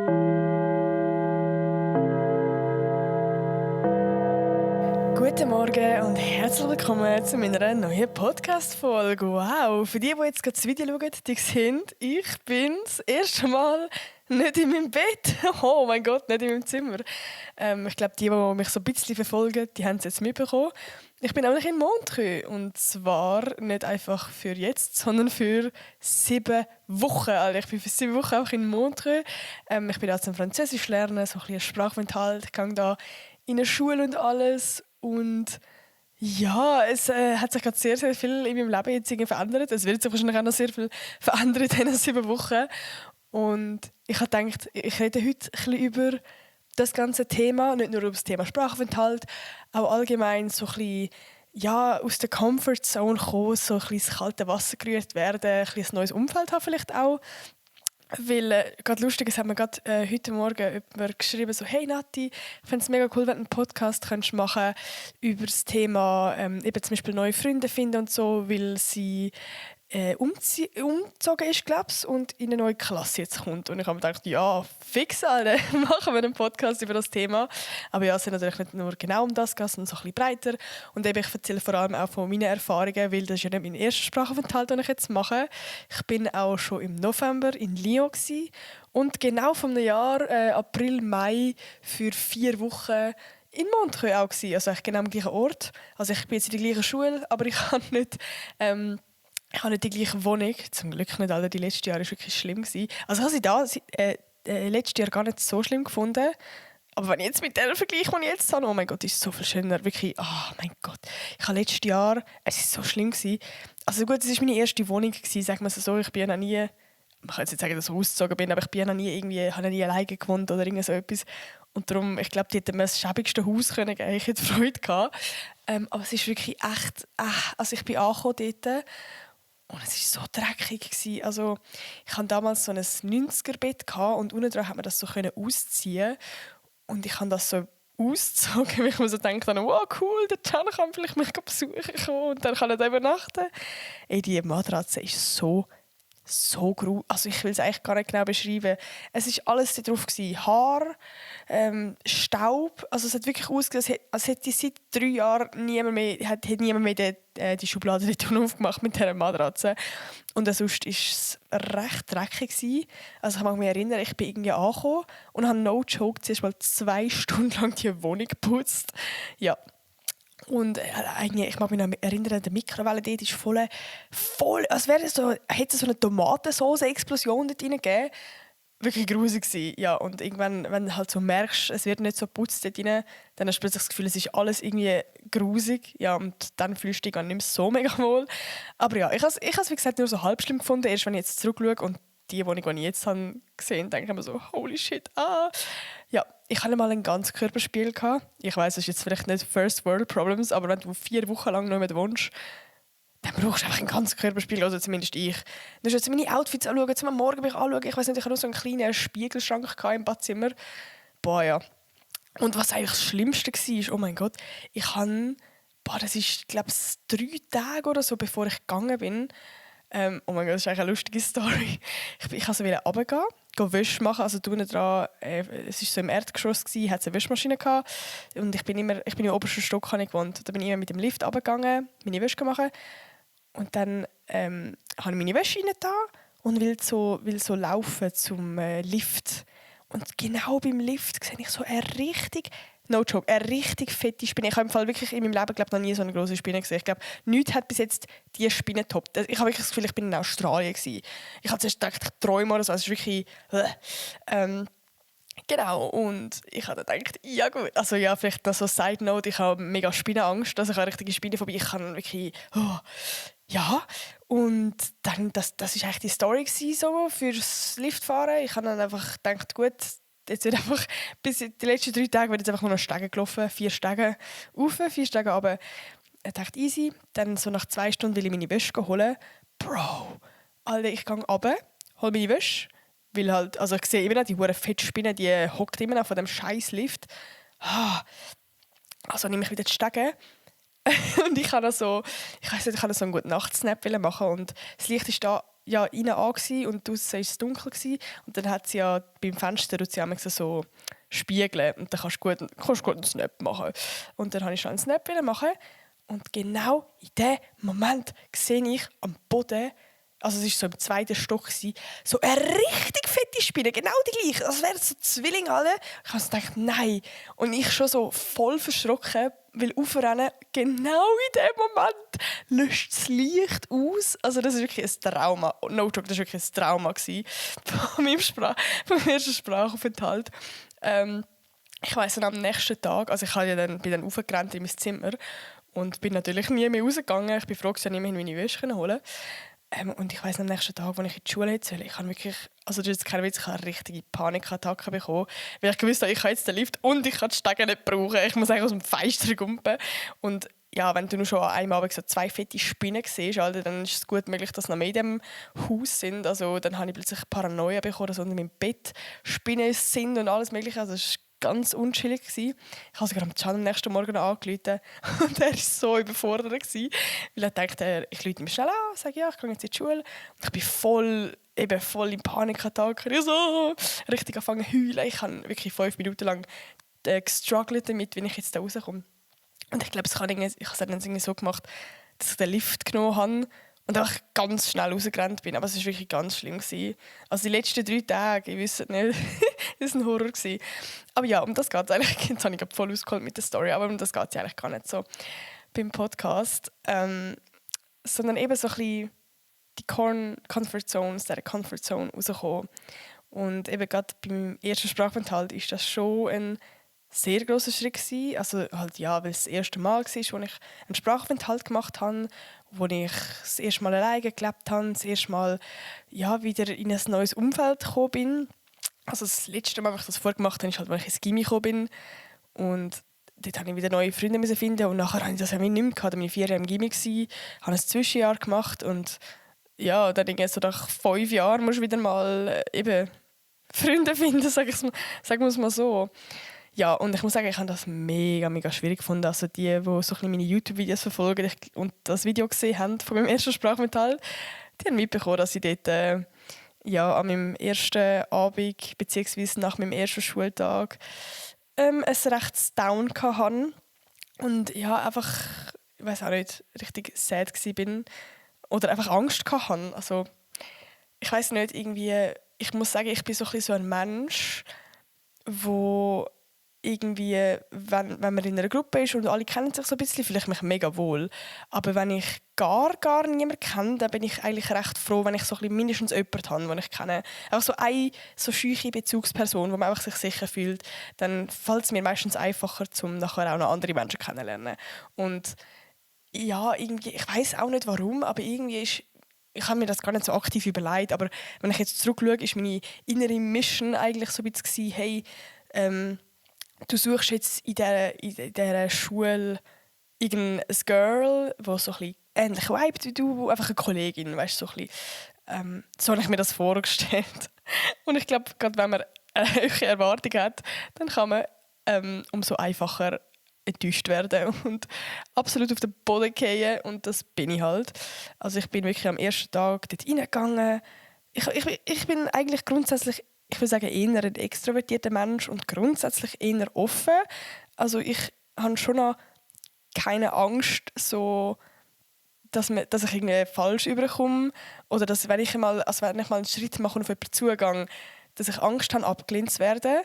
Guten Morgen und herzlich willkommen zu meiner neuen Podcast-Folge. Wow, für die jetzt gerade das Video schauen, die sehen, ich bin das erste Mal nicht in meinem Bett. Oh mein Gott, nicht in meinem Zimmer. Ich glaube, die mich so ein bisschen verfolgen, die haben es jetzt mitbekommen. Ich bin nämlich in Montreux und zwar nicht einfach für jetzt, sondern für 7 Wochen. Also ich bin für 7 Wochen auch in Montreux. Ich bin da zum Französisch lernen, so ein bisschen Sprachaufenthalt. Ich gehe da in eine Schule und alles. Und ja, es hat sich gerade sehr, sehr viel in meinem Leben jetzt irgendwie verändert. Es wird sich wahrscheinlich auch noch sehr viel verändern in diesen 7 Wochen. Und ich habe gedacht, ich rede heute ein bisschen über das ganze Thema, nicht nur über das Thema Sprachaufenthalt, auch allgemein so ein bisschen, ja, aus der Comfortzone kommen, so ein bisschen ins kalte Wasser gerührt werden, ein bisschen ein neues Umfeld haben vielleicht auch. Weil, gerade lustig, es hat mir gerade heute Morgen jemand geschrieben, so, hey Nati, ich fände es mega cool, wenn du einen Podcast könntest machen über das Thema eben zum Beispiel neue Freunde finden und so, weil sie umgezogen ist, glaube ich, und in eine neue Klasse jetzt kommt. Und ich habe mir gedacht, ja, fix, Alter, machen wir einen Podcast über das Thema. Aber ja, es ist natürlich nicht nur genau um das gegangen, sondern so ein bisschen breiter. Und eben, ich erzähle vor allem auch von meinen Erfahrungen, weil das ist ja nicht mein erster Sprachaufenthalt, den ich jetzt mache. Ich bin auch schon im November in Lyon gewesen. Und genau vor einem Jahr, April, Mai, für 4 Wochen in Montreux auch gewesen. Also eigentlich genau am gleichen Ort. Also ich bin jetzt in der gleichen Schule, aber ich habe nicht... ich habe nicht die gleiche Wohnung, zum Glück nicht, Alter. Die letzten Jahre war wirklich schlimm. Also ich habe sie letztes Jahr gar nicht so schlimm gefunden. Aber wenn ich jetzt mit der vergleiche, die ich jetzt habe, oh mein Gott, ist es so viel schöner. Wirklich, oh mein Gott. Ich habe letztes Jahr, es war so schlimm. Also gut, es war meine erste Wohnung, sagen wir es so. Ich bin ja noch nie, man kann jetzt nicht sagen, dass ich ausgezogen bin, aber ich bin ja noch nie irgendwie, habe noch nie alleine gewohnt oder irgend so etwas. Und darum, ich glaube, die hätten mir das schäbigste Haus können geben. Ich hätte Freude gehabt. Aber es ist wirklich echt, also ich bin angekommen dort. Und es war so dreckig. Also, ich hatte damals so ein 90er-Bett und unten dran hat man das so ausziehen. Und ich habe das so ausgezogen, weil ich mir so gedacht habe, wow, cool, der Can kann vielleicht mich besuchen kommen und dann kann er da übernachten. Ey, die Matratze ist so gruselig. Also ich will es eigentlich gar nicht genau beschreiben. Es war alles da drauf. Haar, Staub. Also es hat wirklich ausgesehen, als hätte seit 3 Jahren niemand mehr die Schublade dort aufgemacht mit dieser Matratze. Und sonst war es recht dreckig. Also ich kann mich erinnern, ich bin irgendwie angekommen und habe no joke zuerst mal 2 Stunden lang die Wohnung geputzt. Ja. Und ich mag mich noch erinnern, die Mikrowelle dort ist voll als wäre hätte es so eine Tomatensauce-Explosion dort reingegeben. Wirklich grusig gewesen. Ja, und irgendwann, wenn du halt so merkst, es wird nicht so geputzt dort rein, dann hast du plötzlich das Gefühl, es ist alles irgendwie grusig. Ja, und dann fühlst du dich gar nicht mehr so mega wohl. Aber ja, ich habe es wie gesagt nur so halb schlimm gefunden. Erst wenn ich jetzt zurückschaue und die Wohnung, die ich jetzt gesehen habe, denke ich mir so, holy shit, Ja, ich hatte mal ein Ganzkörperspiel. Ich weiss, das ist jetzt vielleicht nicht First World Problems, aber wenn du 4 Wochen lang noch nicht wohnst, dann brauchst du einfach ein Ganzkörperspiel, also zumindest ich. Dann musst du meine Outfits anschauen, zum Morgen mich anschauen. Ich weiss nicht, ich hatte nur so einen kleinen Spiegelschrank im Badzimmer. Boah, ja. Und was eigentlich das Schlimmste war, oh mein Gott, das ist, glaube ich, 3 Tage oder so, bevor ich gegangen bin. Oh mein Gott, das ist eigentlich eine lustige Story. Ich wollte runtergehen, Wäsche machen. Also es war so im Erdgeschoss, hatte es eine Wäschmaschine gehabt. Und ich bin im obersten Stock gewohnt. Da bin ich immer mit dem Lift runtergegangen, meine Wäsche machen. Und dann habe ich meine Wäsche rein da und will so laufen zum Lift. Und genau beim Lift sehe ich so eine richtig fette Spinne. Ich habe im Fall wirklich in meinem Leben noch nie so eine große Spinne gesehen. Ich glaube, nichts hat bis jetzt diese Spinne getoppt. Ich habe wirklich das Gefühl, ich bin in Australien gewesen. Ich habe zuerst gedacht, ich träume oder so. Es ist wirklich... Genau, und ich habe dann gedacht, ja gut, also ja, vielleicht das so Side Note, ich habe mega Spinnenangst, also ich habe eine richtige Spinne vorbei, ich kann wirklich, ja, und dann, das war eigentlich die Story so fürs Liftfahren. Ich habe dann einfach gedacht, gut, jetzt wird einfach, bis die letzten 3 Tage wird jetzt einfach nur noch Stege gelaufen, 4 Stege rauf, 4 Stege runter. Ich dachte, easy, dann so nach 2 Stunden will ich meine Wäsche holen. Bro, Alter, ich gehe runter, hole meine Wäsche. Weil halt, also ich sehe immer noch die hure Fettspinne, die hockt immer noch von dem scheiß Lift. Also nehme ich wieder die Stege. Und ich habe so einen guten Nachtsnap machen und das Licht ist da ja innen an und draussen war es dunkel. Und dann hat sie ja beim Fenster so Spiegel und dann kannst du gut einen Snap machen. Und dann wollte ich schon einen Snap machen und genau in dem Moment sehe ich am Boden, also es war so im 2. Stock, so eine richtig fette Spinne, genau die gleiche, als wären so Zwillinge alle. Ich habe gedacht, nein. Und ich schon so voll verschrocken, weil aufrennen, genau in dem Moment löscht das Licht aus. Also das ist wirklich ein Trauma. No joke, das war wirklich ein Trauma von meinem ersten Sprachaufenthalt. Ich weiss dann am nächsten Tag, also bin dann aufgerannt in mein Zimmer und bin natürlich nie mehr rausgegangen. Ich bin froh, dass ich nicht mehr meine Wäsche holen konnte. Und ich weiss am nächsten Tag, als ich in die Schule hätte sollen, ich habe wirklich, also das ist jetzt kein Witz, ich habe eine richtige Panikattacke bekommen, weil ich gewusst habe, ich kann jetzt den Lift und ich kann die Stege nicht brauchen. Ich muss eigentlich aus dem Fenster gumpen. Und ja, wenn du nur schon an einem Abend so 2 fette Spinnen siehst, Alter, dann ist es gut möglich, dass noch mehr in diesem Haus sind. Also dann habe ich plötzlich Paranoia bekommen, dass unter meinem Bett Spinnen sind und alles mögliche. Also es war ganz unchillig. Ich habe sogar am Can am nächsten Morgen angerufen und er war so überfordert, weil er dachte, ich rufe ihm schnell an, sage ja, ich gehe jetzt in die Schule. Und ich bin voll in Panikattacke. Ich so richtig angefangen zu heulen. Ich habe wirklich 5 Minuten lang gestruggelt damit, wie ich jetzt da rauskomme. Und ich glaube, ich habe es dann irgendwie so gemacht, dass ich den Lift genommen habe und einfach ganz schnell rausgerannt bin. Aber es war wirklich ganz schlimm. Also die letzten 3 Tage, ich weiß nicht, das war ein Horror. Aber ja, um das geht es eigentlich. Jetzt habe ich voll ausgeholt mit der Story, aber um das geht es eigentlich gar nicht so beim Podcast. Sondern eben so ein bisschen die Comfort Zone, aus dieser Comfort Zone rauskommen. Und eben gerade beim ersten Sprachaufenthalt ist das schon ein sehr grosser Schritt gewesen. Also halt ja, weil es das erste Mal war, wo ich einen Sprachaufenthalt gemacht habe, wo ich das erste Mal alleine gelebt habe, das erste Mal ja, wieder in ein neues Umfeld gekommen bin. Also das letzte Mal, als ich das vorgemacht habe, ist halt, als ich ins Gymi gekommen bin. Und dort musste ich wieder neue Freunde finden. Und nachher habe ich das nicht mehr gehabt. Da war ich 4 Jahre im Gymi, habe ein Zwischenjahr gemacht. Und ja, dann so nach 5 Jahren musst du wieder mal eben Freunde finden, sagen wir es mal so. Ja, und ich muss sagen, ich habe das mega, mega schwierig gefunden. Also die so ein bisschen meine YouTube-Videos verfolgen und das Video gesehen haben von meinem ersten Sprachmetall, die haben mitbekommen, dass ich dort an meinem ersten Abend bzw. nach meinem ersten Schultag ein rechtes Down hatte. Und ja, einfach, ich weiß auch nicht, richtig sad war. Oder einfach Angst hatte. Also, ich weiß nicht, irgendwie, ich muss sagen, ich bin so ein bisschen so ein Mensch, wo irgendwie, wenn man in einer Gruppe ist und alle kennen sich so ein bisschen, fühle ich mich mega wohl. Aber wenn ich gar niemanden kenne, dann bin ich eigentlich recht froh, wenn ich so ein bisschen mindestens jemanden habe, den ich kenne. Einfach so eine so scheuche Bezugsperson, wo man einfach sich sicher fühlt, dann fällt es mir meistens einfacher, um nachher auch noch andere Menschen kennenzulernen. Und ja, irgendwie, ich weiß auch nicht warum, aber irgendwie ich habe mir das gar nicht so aktiv überlegt, aber wenn ich jetzt zurückschaue, ist meine innere Mission eigentlich so ein bisschen, hey, du suchst jetzt in dieser Schule irgendein Girl, das so ein bisschen ähnlich vibet wie du, einfach eine Kollegin, weißt, so ein bisschen. So habe ich mir das vorgestellt. Und ich glaube, gerade wenn man eine hohe Erwartung hat, dann kann man umso einfacher enttäuscht werden und absolut auf den Boden fallen. Und das bin ich halt. Also ich bin wirklich am ersten Tag dort reingegangen. Ich bin eigentlich grundsätzlich, ich würde sagen, eher ein extrovertierter Mensch und grundsätzlich eher offen. Also ich habe schon noch keine Angst, so, dass ich irgendwie falsch überkomme oder dass, wenn ich mal einen Schritt mache und auf jemanden zugehe, dass ich Angst habe, abgelehnt zu werden.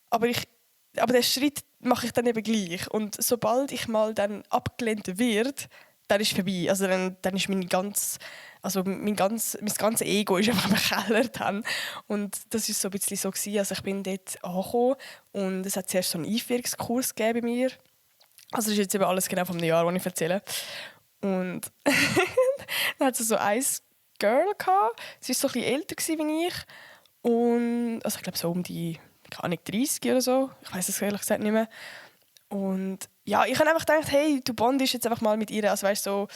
Aber den Schritt mache ich dann eben gleich. Und sobald ich mal dann abgelehnt werde, dann ist es vorbei. Also dann ist mein ganzes Ego ist einfach im Keller dann. Und das war so ein bisschen so gewesen. Also ich bin dort angekommen und es hat zuerst so einen Einführungskurs gegeben bei mir. Also das ist jetzt eben alles genau vom Jahr, das ich erzähle. Und dann hat es so ein Girl gehabt. Sie war so ein bisschen älter wie ich. Und also ich glaube so um die, keine Ahnung, 30 oder so. Ich weiß es ehrlich gesagt nicht mehr. Und ja, ich habe einfach gedacht, hey, du bondest jetzt einfach mal mit ihr. Also weißt so,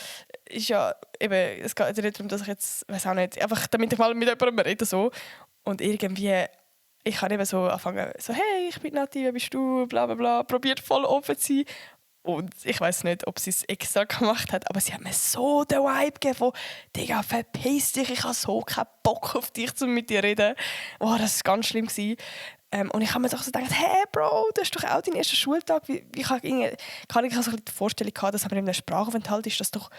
ist ja eben, es geht nicht darum, dass ich jetzt, weiß auch nicht, einfach damit ich mal mit jemandem rede so. Und irgendwie, ich habe eben so angefangen, so, hey, ich bin Nati, wer bist du, bla bla bla, probiert voll offen zu sein. Und ich weiß nicht, ob sie es extra gemacht hat, aber sie hat mir so den Vibe gegeben von «Digga, verpiss dich, ich habe so keinen Bock auf dich, um mit dir zu reden.» Oh, das war ganz schlimm. Und ich habe mir doch so gedacht, «Hey Bro, du hast doch auch deinen ersten Schultag.» Wie kann ich so ein bisschen die Vorstellung gehabt, dass man in einem Sprachaufenthalt ist, dass doch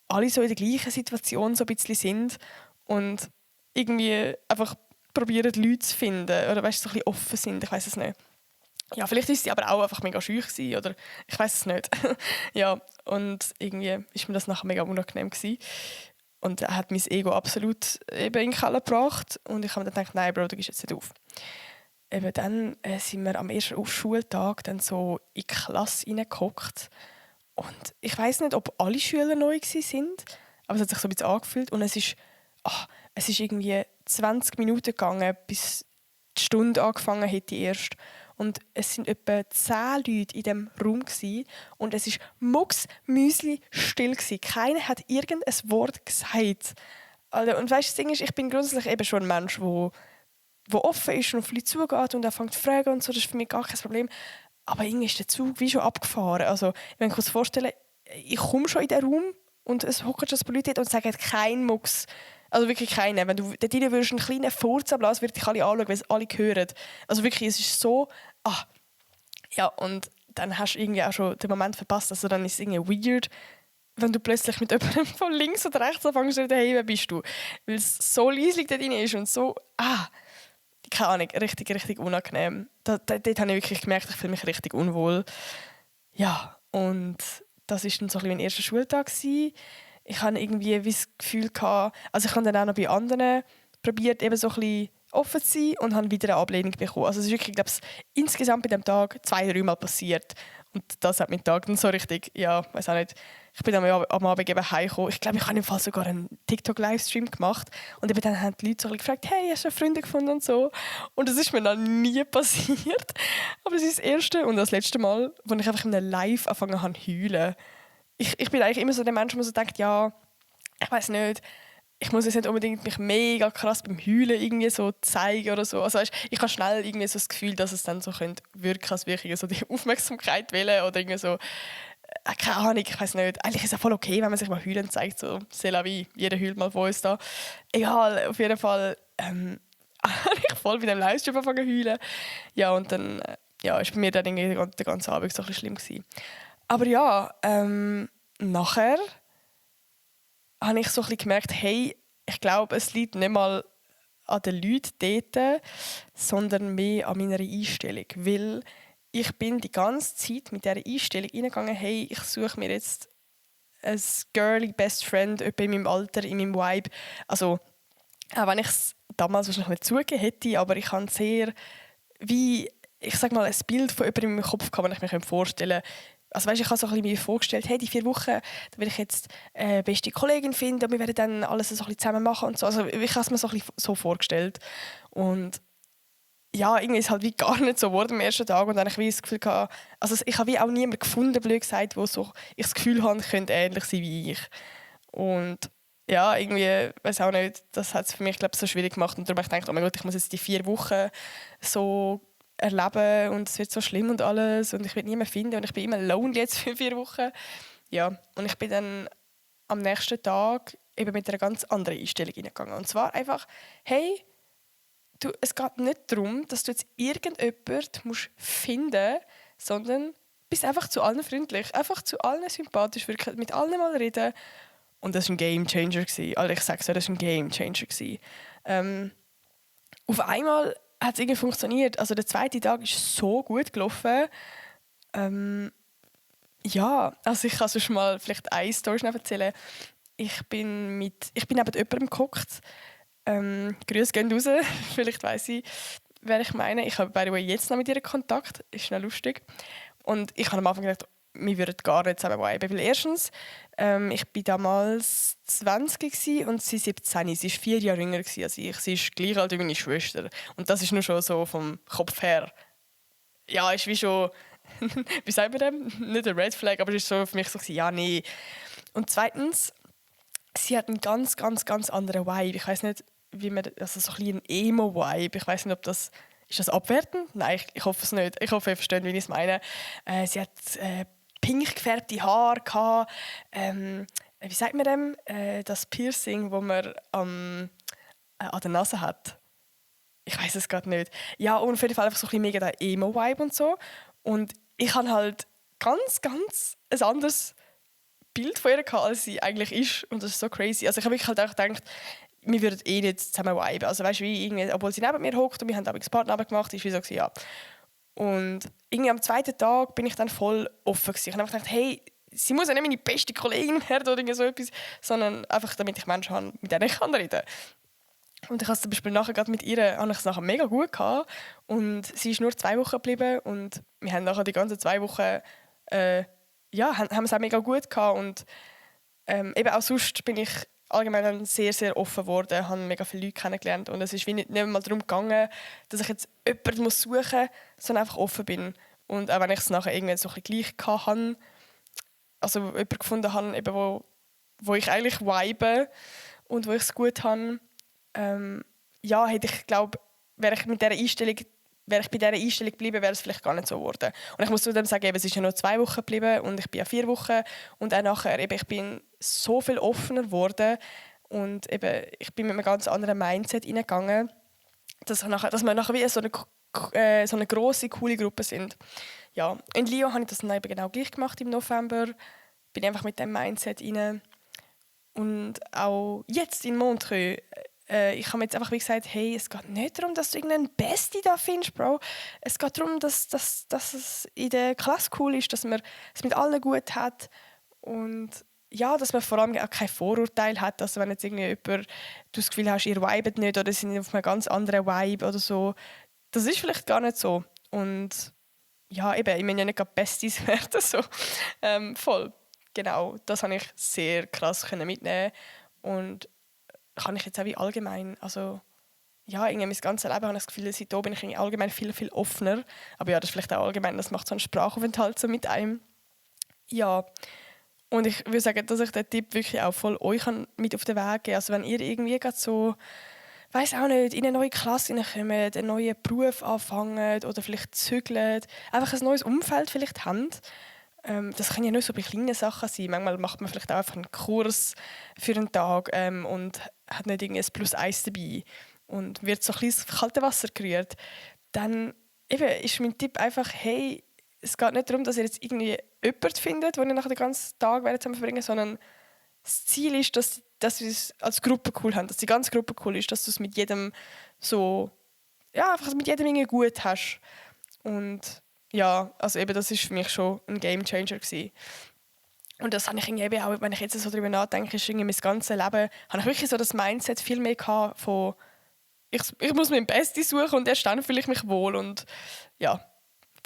alle so in der gleichen Situation so ein bisschen sind und irgendwie einfach probieren, Leute zu finden oder weißt, so ein bisschen offen sind. Ich weiß es nicht. Ja, vielleicht ist sie aber auch einfach mega schüch gewesen, oder ich weiß es nicht. Ja, und irgendwie ist mir das nachher mega unangenehm gewesen. Und er hat mein Ego absolut eben in den Keller gebracht und ich habe mir dann gedacht, nein Bro, du gehst jetzt nicht auf. Eben dann sind wir am ersten Schultag dann so in die Klasse reingehockt und ich weiß nicht, ob alle Schüler neu sind, aber es hat sich so ein bisschen angefühlt und es ist irgendwie 20 Minuten gegangen, bis die Stunde angefangen hätte erst. Und es sind etwa 10 Leute in diesem Raum und es war mucksmüsli still. Keiner hat irgendein Wort gesagt. Also, und weißt, das Ding ist, ich bin grundsätzlich eben schon ein Mensch, der offen ist und auf Leute zugeht und anfängt zu fragen und so. Das ist für mich gar kein Problem. Aber irgendwie ist der Zug wie schon abgefahren. Also, wenn ich mir vorstellen, ich komme schon in den Raum und es hocken schon ein paar Leute dort und sagen kein Mucks. Also wirklich keinen. Wenn du dort rein würdest, einen kleinen Furz ablassen, würde ich alle anschauen, weil es alle hören. Also wirklich, es ist so... Ja, und dann hast du irgendwie auch schon den Moment verpasst. Also dann ist es irgendwie weird, wenn du plötzlich mit jemandem von links oder rechts anfängst zu reden, hey, wer bist du? Weil es so leislich dort rein ist und so... keine Ahnung, richtig, richtig unangenehm. Dort habe ich wirklich gemerkt, ich fühle mich richtig unwohl. Ja, und das war dann so ein bisschen mein erster Schultag. Ich hatte irgendwie das Gefühl, also ich habe dann auch noch bei anderen probiert, eben so ein bisschen offen zu sein und habe wieder eine Ablehnung bekommen. Also es ist wirklich, ich glaube, insgesamt bei diesem Tag 2-3 Mal passiert. Und das hat mein Tag dann so richtig, ja, weiß auch nicht, ich bin am Abend eben heimgekommen. Ich glaube, ich habe im Fall sogar einen TikTok-Livestream gemacht. Und eben dann haben die Leute so gefragt, hey, hast du Freunde gefunden und so. Und das ist mir noch nie passiert. Aber es ist das erste und das letzte Mal, wo ich einfach in einem Live angefangen habe zu heulen. Ich bin eigentlich immer so der Mensch, der so denkt, ja, ich weiß nicht, ich muss jetzt nicht unbedingt mich mega krass beim Heulen irgendwie so zeigen oder so. Also weißt, ich habe schnell irgendwie so das Gefühl, dass es dann so könnte wirken, als würde ich so die Aufmerksamkeit wählen oder irgendwie so, keine Ahnung, ich weiß nicht. Eigentlich ist es voll okay, wenn man sich mal heulen zeigt, so c'est la vie, jeder heult mal von uns da. Egal, auf jeden Fall habe ich voll bei dem Livestream angefangen zu heulen. Ja, und dann ist bei mir dann irgendwie der ganze Abend so ein bisschen schlimm gewesen. Aber ja, nachher habe ich so ein bisschen gemerkt, hey, ich glaube, es liegt nicht mal an den Leuten dort, sondern mehr an meiner Einstellung. Weil ich bin die ganze Zeit mit dieser Einstellung reingegangen, hey, ich suche mir jetzt ein girly Best Friend, etwa in meinem Alter, in meinem Vibe. Also, auch wenn ich es damals wahrscheinlich nicht zugegeben hätte, aber ich habe sehr, wie, ich sag mal, ein Bild von jemandem in meinem Kopf gehabt, das ich mir vorstellen kann. Also weißt, ich habe so ein bisschen mir vorgestellt, hey, die 4 Wochen, da will ich jetzt eine beste Kollegin finden und wir werden dann alles so ein bisschen zusammen machen und so. Also ich habe es mir so ein bisschen so vorgestellt. Und ja, irgendwie ist es halt wie gar nicht so geworden am ersten Tag und dann habe ich wie das Gefühl gehabt, also ich habe wie auch niemanden gefunden, blöd gesagt, wo so ich das Gefühl habe, könnte ähnlich sein wie ich. Und ja, irgendwie, weiß auch nicht, das hat es für mich, glaube ich, so schwierig gemacht und darum habe ich gedacht, oh mein Gott, ich muss jetzt die 4 Wochen so erleben und es wird so schlimm und alles und ich werde niemanden finden und ich bin immer lonely jetzt für 4 Wochen. Ja, und ich bin dann am nächsten Tag eben mit einer ganz anderen Einstellung reingegangen. Und zwar einfach, hey, es geht nicht darum, dass du jetzt irgendjemanden musst finden musst, sondern bist einfach zu allen freundlich, einfach zu allen sympathisch, wirklich mit allen mal reden. Und das war ein Gamechanger. Also ich sage es, das war ein Gamechanger. Auf einmal hat es irgendwie funktioniert. Also der zweite Tag ist so gut gelaufen. Ja, also ich kann sonst mal vielleicht eine Story schnell erzählen. Ich bin neben jemandem gehockt. Grüße gehen raus. Vielleicht weiss ich, wer ich meine. Ich habe by the way jetzt noch mit ihr Kontakt. Ist noch lustig. Und ich habe am Anfang gedacht, wir würden gar nicht zusammen bleiben. Weil erstens, ich war damals 20 und sie 17. Sie war 4 Jahre jünger als ich. Sie ist gleich alt wie meine Schwester. Und das ist nur schon so vom Kopf her. Ja, ist wie schon, wie sagt man dem? Nicht ein Red Flag, aber es ist so für mich so, ja, nee. Und zweitens, sie hat einen ganz, ganz, ganz anderen Vibe. Ich weiss nicht, wie man, also so ein bisschen Emo-Vibe. Ich weiss nicht, ob das, ist das abwertend? Nein, ich hoffe es nicht. Ich hoffe, ihr versteht, wie ich es meine. Sie hat pink gefärbte Haare gehabt, wie sagt man dem? Das Piercing, das man an der Nase hat. Ich weiß es gerade nicht. Ja, und auf jeden Fall einfach so ein bisschen mega der Emo-Vibe und so. Und ich habe halt ganz ein anderes Bild von ihr gehabt, als sie eigentlich ist. Und das ist so crazy. Also ich habe wirklich halt auch gedacht, wir würden eh nicht zusammen viben. Also weißt du, wie irgendwie, obwohl sie neben mir hockt und wir haben das Partnerabend gemacht, ist wie so, ja. Und irgendwie am zweiten Tag bin ich dann voll offen gewesen. Ich habe einfach gedacht, hey, sie muss ja nicht meine beste Kollegin werden oder so etwas, sondern einfach, damit ich Menschen habe, mit denen ich reden kann. Und ich habe zum Beispiel nachher gerade mit ihr habe ich es nachher mega gut gehabt. Und sie ist nur 2 Wochen geblieben und wir haben nachher die ganzen 2 Wochen haben es auch mega gut gehabt. Und eben auch sonst bin ich allgemein dann sehr, sehr offen geworden, habe mega viele Leute kennengelernt und es ist wie nicht mal darum gegangen, dass ich jetzt jemanden suchen muss, sondern einfach offen bin. Und auch wenn ich es nachher irgendwie so ein bisschen gleich hatte, also jemanden gefunden habe, eben wo ich eigentlich vibe und wo ich es gut habe, hätte ich glaube, wäre ich bei dieser Einstellung geblieben, wäre es vielleicht gar nicht so geworden. Und ich muss zudem sagen, eben, es ist ja nur 2 Wochen geblieben und ich bin ja 4 Wochen. Und auch nachher, eben, ich bin so viel offener geworden und eben, ich bin mit einem ganz anderen Mindset reingegangen, dass wir nachher wie so eine grosse, coole Gruppe sind. Ja, in Lyon habe ich das dann eben genau gleich gemacht im November. Bin einfach mit dem Mindset rein. Und auch jetzt in Montreux, ich habe mir jetzt einfach wie gesagt, hey, es geht nicht darum, dass du irgendeinen Bestie da findest, Bro. Es geht darum, dass es in der Klasse cool ist, dass man es mit allen gut hat und ja, dass man vor allem auch kein Vorurteil hat, dass wenn jetzt irgendwie du das Gefühl hast, ihr vibet nicht oder sind auf einem ganz anderen Vibe oder so, das ist vielleicht gar nicht so. Und ja, eben, ich meine ja nicht gerade Besties werden, so. Voll, genau, das habe ich sehr krass mitnehmen und kann ich jetzt auch wie allgemein, also ja, irgendwie mein ganzes Leben habe ich das Gefühl, seitdem bin ich irgendwie allgemein viel, viel offener. Aber ja, das ist vielleicht auch allgemein, das macht so einen Sprachaufenthalt so mit einem. Ja, und ich würde sagen, dass ich den Tipp wirklich auch voll euch mit auf den Weg geben. Also wenn ihr irgendwie gerade so, weiß auch nicht, in eine neue Klasse hineinkommt, einen neuen Beruf anfangt oder vielleicht zügelt, einfach ein neues Umfeld vielleicht habt. Das kann ja nur so bei kleinen Sachen sein. Manchmal macht man vielleicht auch einfach einen Kurs für einen Tag und hat nicht irgendwie ein +1 dabei und wird so ein bisschen ins kalte Wasser gerührt. Dann eben ist mein Tipp einfach, hey, es geht nicht darum, dass ihr jetzt irgendwie jemanden findet, den ihr nachher den ganzen Tag zusammen verbringen, sondern das Ziel ist, dass wir es als Gruppe cool haben, dass die ganze Gruppe cool ist, dass du es mit jedem so, ja, einfach mit jedem irgendwie gut hast. Und ja, also eben, das ist für mich schon ein Gamechanger gewesen. Und das habe ich irgendwie auch, wenn ich jetzt so darüber nachdenke, ist irgendwie mein ganzes Leben, habe ich wirklich so das Mindset viel mehr gehabt von ich muss mein Bestes suchen und erst dann fühle ich mich wohl und ja,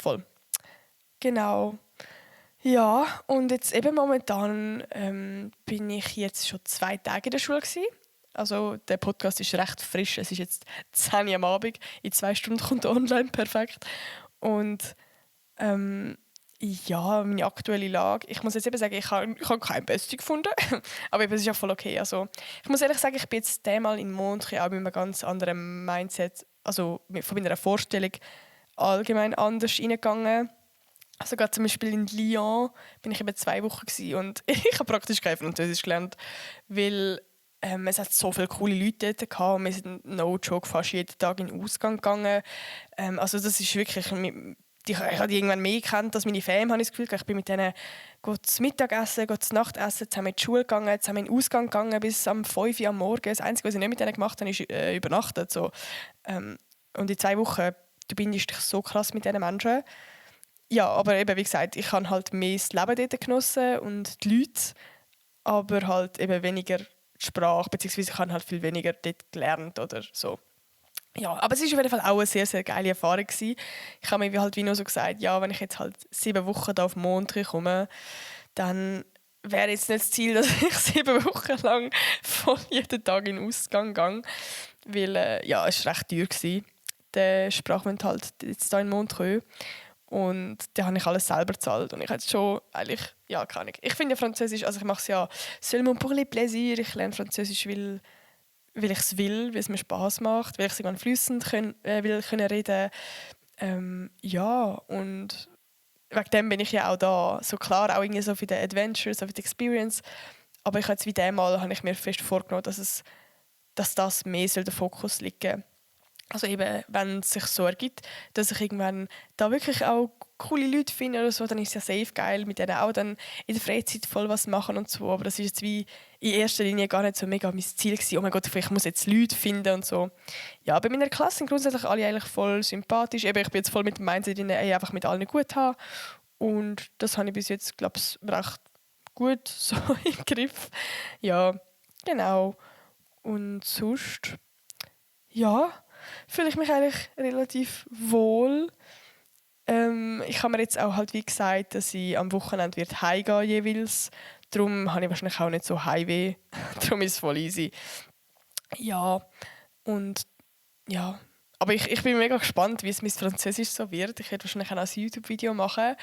voll. Genau. Ja, und jetzt eben momentan bin ich jetzt schon 2 Tage in der Schule gewesen. Also der Podcast ist recht frisch, es ist jetzt 10 Uhr am Abend, in 2 Stunden kommt er online, perfekt. Und ja, meine aktuelle Lage. Ich muss jetzt eben sagen, ich habe kein Bestie gefunden. Aber eben, es ist ja voll okay. Also, ich muss ehrlich sagen, ich bin jetzt einmal in Montreux auch mit einem ganz anderen Mindset, also von meiner Vorstellung allgemein anders reingegangen. Also gerade zum Beispiel in Lyon bin ich eben 2 Wochen gewesen und ich habe praktisch kein Französisch gelernt, weil es hat so viele coole Leute dort gehabt und wir sind no joke fast jeden Tag in den Ausgang gegangen. Also das ist wirklich ich habe die irgendwann mehr gekannt als meine Fam, habe ich das Gefühl. Ich bin mit denen zum Mittagessen, zum Nachtessen, zusammen in die Schule gegangen, zusammen in den Ausgang gegangen bis am 5 Uhr am Morgen. Das Einzige, was ich nicht mit denen gemacht habe, ist übernachtet. So. Und in 2 Wochen, du bindest dich so krass mit diesen Menschen. Ja, aber eben, wie gesagt, ich habe halt mehr das Leben dort genossen und die Leute, aber halt eben weniger die Sprache, beziehungsweise ich habe halt viel weniger dort gelernt oder so. Ja, aber es war auf jeden Fall auch eine sehr, sehr geile Erfahrung gewesen. Ich habe mir halt wie nur so gesagt, ja, wenn ich jetzt halt 7 Wochen da auf Montreux komme, dann wäre jetzt nicht das Ziel, dass ich 7 Wochen lang voll jeden Tag in den Ausgang gehe. Weil, ja, es war recht teuer gewesen, der Sprachaufenthalt jetzt hier in Montreux. Und da habe ich alles selber gezahlt. Und ich hatte schon eigentlich, ja, keine Ahnung. Ich finde ja Französisch, also ich mache es ja seulement pour les plaisirs. Ich lerne Französisch, weil ich es will, weil es mir Spass macht, weil ich fließend reden. Ja, und wegen dem bin ich ja auch da. So klar, auch irgendwie so für die Adventures, so für die Experience. Aber ich habe jetzt wie dem Mal habe ich mir fest vorgenommen, dass das mehr soll der Fokus liegen. Also eben, wenn es sich so ergibt, dass ich irgendwann da wirklich auch coole Leute finde oder so, dann ist es ja safe geil, mit denen auch dann in der Freizeit voll was machen und so. Aber das ist jetzt wie in erster Linie gar nicht so mega mein Ziel gewesen. Oh mein Gott, ich muss jetzt Leute finden und so. Ja, bei meiner Klasse sind grundsätzlich alle eigentlich voll sympathisch. Eben, ich bin jetzt voll mit dem Mindset drin, einfach mit allen gut haben. Und das habe ich bis jetzt, glaube ich, recht gut so im Griff. Ja, genau. Und sonst, ja, fühle ich mich eigentlich relativ wohl. Ich habe mir jetzt auch halt wie gesagt, dass ich am Wochenende wird heimgehen jeweils. Darum habe ich wahrscheinlich auch nicht so Heimweh. Darum ist es voll easy. Ja, und ja. Aber ich bin mega gespannt, wie es mit Französisch so wird. Ich werde wahrscheinlich auch ein YouTube-Video machen.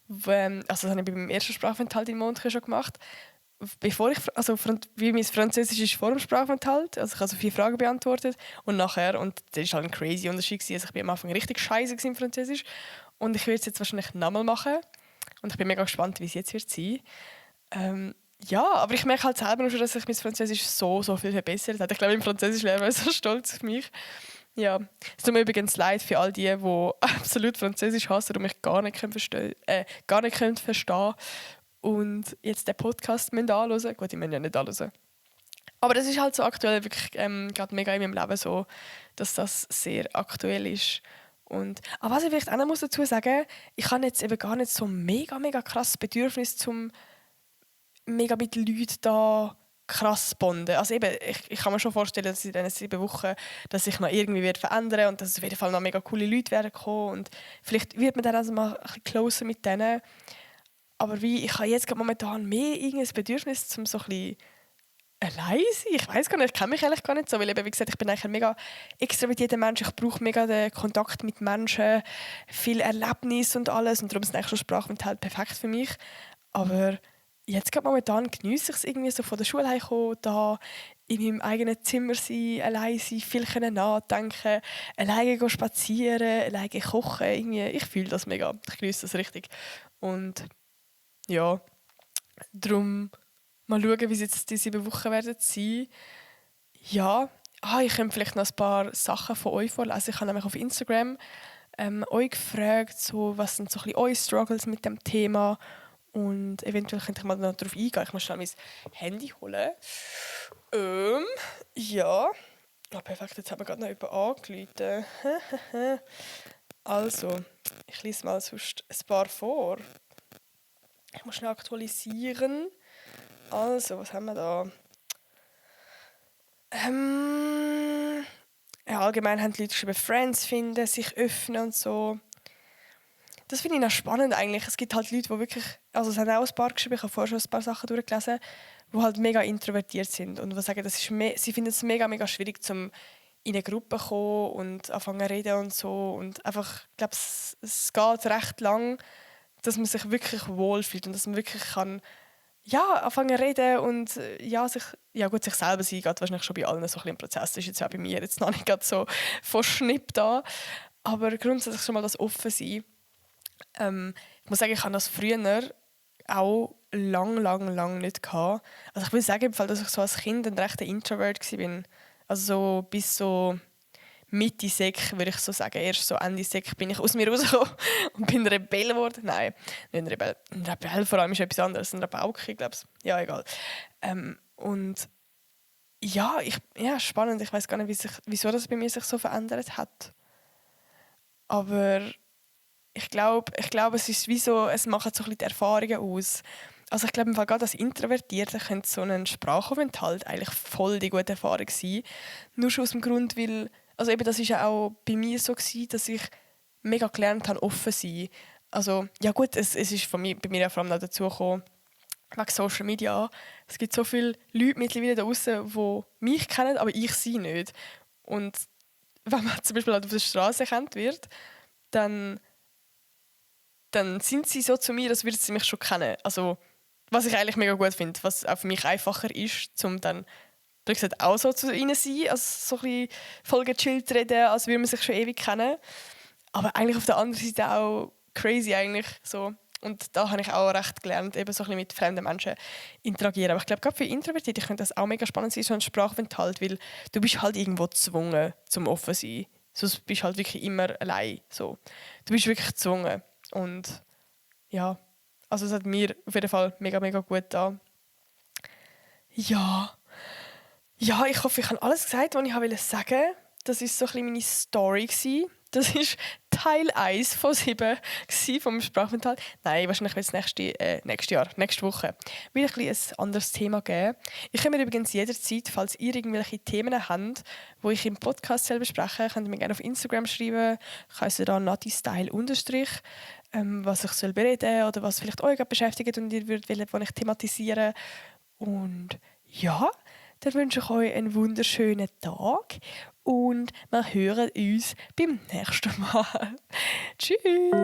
Also das habe ich bei meinem ersten Sprachaufenthalt in Montreal schon gemacht. Wie mein Französisch ist vor dem Sprachaufenthalt. Also ich habe so 4 Fragen beantwortet und nachher. Und das war halt ein crazy Unterschied. Also ich war am Anfang richtig scheiße im Französisch. Und ich werde es jetzt wahrscheinlich nochmal machen. Und ich bin mega gespannt, wie es jetzt wird sein. Ja, aber ich merke halt selber schon, dass sich mein Französisch so viel verbessert hat. Ich glaube, im Französischlehrer war so stolz auf mich. Ja, es tut mir übrigens leid für all die absolut Französisch hassen und mich gar nicht verstehen und jetzt den Podcast anhören müssen. Gut, ich meine ja nicht anhören. Aber das ist halt so aktuell wirklich gerade mega in meinem Leben so, dass das sehr aktuell ist. Aber was ich vielleicht auch noch dazu sagen muss, ich habe jetzt eben gar nicht so mega krasses Bedürfnis, zum mega mit Leuten da krass bonden. Also eben, ich kann mir schon vorstellen, dass in diesen 7 Wochen dass sich noch irgendwie wird verändern und dass es auf jeden Fall noch mega coole Leute werden kommen und vielleicht wird man dann also mal ein bisschen closer mit denen. Aber ich habe jetzt momentan mehr irgendein Bedürfnis, zum so ein bisschen allein sein. Ich weiß gar nicht, ich kenne mich eigentlich gar nicht so, weil eben, wie gesagt, ich bin eigentlich ein mega extrovertierter Mensch. Ich brauche mega den Kontakt mit Menschen, viel Erlebnis und alles und darum sind eigentlich schon Sprachaufenthalte perfekt für mich. Aber jetzt gerade momentan geniesse ich es irgendwie so von der Schule heimkommen, da in meinem eigenen Zimmer sein, allein sein, viel können nachdenken, alleine gehen spazieren, alleine kochen. Irgendwie, ich fühle das mega. Ich geniesse das richtig. Und ja, darum mal schauen, wie es jetzt die 7 Wochen werden sein. Ja, ich könnte vielleicht noch ein paar Sachen von euch vorlesen. Ich habe nämlich auf Instagram euch gefragt, so, was sind so ein bisschen eure Struggles mit dem Thema. Und eventuell könnte ich mal noch darauf eingehen. Ich muss schnell mein Handy holen. Ja. Oh, perfekt, jetzt haben wir gerade noch jemanden angerufen. Also, ich lese mal sonst ein paar vor. Ich muss schnell aktualisieren. Also, was haben wir da? Ja, allgemein haben die Leute geschrieben, Friends finden, sich öffnen und so. Das finde ich noch spannend eigentlich. Es gibt halt Leute, die wirklich, also es haben auch ein paar geschrieben, ich habe vorher schon ein paar Sachen durchgelesen, die halt mega introvertiert sind und die sagen, sie finden es mega schwierig, zum in eine Gruppe zu kommen und anfangen zu reden und so. Und einfach, ich glaube, es geht recht lang, dass man sich wirklich wohlfühlt und dass man wirklich kann, ja, anfangen zu reden und sich selber sein geht wahrscheinlich schon bei allen so ein bisschen im Prozess. Das ist jetzt auch bei mir jetzt noch nicht gerade so von Schnipp da. Aber grundsätzlich schon mal das Offensein. Ich muss sagen, ich hatte das früher auch lang nicht gehabt. Also ich will sagen, im Fall, dass ich so als Kind ein rechter Introvert war. Also so bis so Mitte Sek, würde ich so sagen. Erst so Ende Sek bin ich aus mir rausgekommen und bin Rebell geworden. Nein, nicht ein Rebell. Ein Rebell vor allem ist etwas anderes. Ein Rabauke, glaube ich. Ja, egal. Und ja, spannend. Ich weiß gar nicht, wieso das bei mir sich so verändert hat. Aber ich glaube, es ist wie so, es machen so ein bisschen die Erfahrungen aus. Also ich glaube, gerade als Introvertierte könnte so ein Sprachaufenthalt eigentlich voll die gute Erfahrung sein. Nur schon aus dem Grund, weil, also eben das war ja auch bei mir so gewesen, dass ich mega gelernt habe, offen zu sein. Also ja gut, es ist bei mir ja vor allem noch dazu gekommen, wegen Social Media. Es gibt so viele Leute mittlerweile da draußen, die mich kennen, aber ich sie nicht. Und wenn man zum Beispiel halt auf der Straße erkannt wird, dann sind sie so zu mir, als würden sie mich schon kennen. Also, was ich eigentlich mega gut finde, was auch für mich einfacher ist, um dann auch so zu ihnen zu sein, als so ein bisschen voll gechillt reden, als würde man sich schon ewig kennen. Aber eigentlich auf der anderen Seite auch crazy eigentlich so. Und da habe ich auch recht gelernt, eben so ein bisschen mit fremden Menschen interagieren. Aber ich glaube, gerade für Introvertierte könnte das auch mega spannend sein, so ein Sprachaufenthalt, weil du bist halt irgendwo gezwungen, zum offen zu sein. Sonst bist du halt wirklich immer allein. So. Du bist wirklich gezwungen. Und ja, also es hat mir auf jeden Fall mega, mega gut getan. Ja. Ja, ich hoffe, ich habe alles gesagt, was ich sagen wollte. Das war so ein bisschen meine Story. Das war Teil 1 von 7 vom Sprachaufenthalt. Nein, wahrscheinlich wird es nächste Woche, wieder ein anderes Thema geben. Ich kann mir übrigens jederzeit, falls ihr irgendwelche Themen habt, die ich im Podcast selber bespreche, könnt ihr mir gerne auf Instagram schreiben. Ich heiße da natistyle_, was ich soll bereden oder was vielleicht euch beschäftigt und ihr würdet wollen, was ich thematisiere. Und ja, dann wünsche ich euch einen wunderschönen Tag und wir hören uns beim nächsten Mal. Tschüss!